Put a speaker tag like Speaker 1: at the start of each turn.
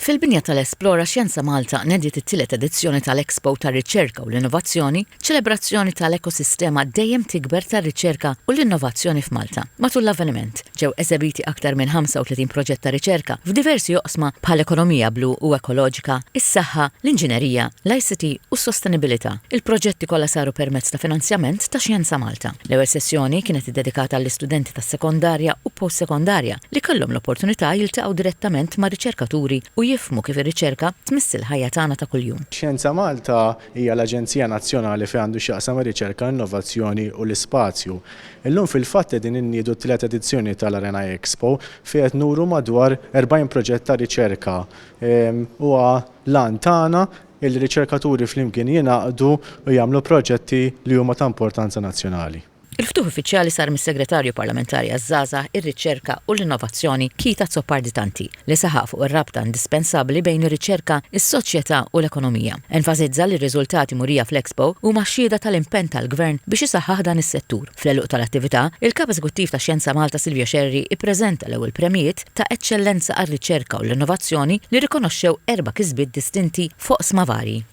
Speaker 1: Fil-binja tal-Esplora Xjenza Malta nediet it-tielet edizzjoni tal-Expo tar-Riċerka u l-Innovazzjoni, ċelebrazzjoni tal-ekosistema dejjem tikber tar-riċerka u l-innovazzjoni f'Malta. Matul l-avveniment, ġew esebiti aktar minn 35 proġett ta' riċerka f'diversi oqsma bħall-ekonomija blu u ekoloġika, is-saħħa, l-inġinerija, l-ICT u s-sostenibilità. Il-proġetti kollha saru permezz ta' finanzjament ta' Xjenza Malta. L-ewwel sessjoni kienet iddedikata għall-istudenti tas-sekondarja u post-sekondarja li kellhom l-opportunità jiltaqgħu direttament ma' riċerkaturi u jifhmu kif ir-riċerka tmiss il-ħajja tagħna ta' kuljum.
Speaker 2: Xjenza Malta hija l-aġenzija nazzjonali fejn għandu x'jaqsam ir-riċerka, l-innovazzjoni u l-ispazju. Illum fil-fatt qegħdin inniedu t-tielet edizzjoni tal-Arena Expo fejn qed nuru madwar 40 proġett ta' riċerka. Huwa l-għan tagħna illi riċerkaturi flimkien jingħaqdu u jagħmlu proġetti li huma ta' importanza nazzjonali.
Speaker 1: Il-ftuħ uffiċjali sar mis-Segretarju Parlamentari għaż-Żgħażagħ, ir-Riċerka u l-Innovazzjoni Keith Azzopardi Tanti, li saħaq fuq ir-rabta indispensabbli bejn ir-riċerka, is-soċjetà u l-ekonomija. Enfasizza li r-riżultati murija fl-Expo huma xhieda tal-impenn tal-Gvern biex isaħħaħ dan is-settur. Fl-għeluq tal-attività, il-Kap Eżekuttiv ta' Xjenza Malta Silvio Scerri ippreżenta l-ewwel premjijiet ta' eċċellenza għar-riċerka u l-innovazzjoni li rrikonoxxew erba' kisbiet distinti f'oqsma varji.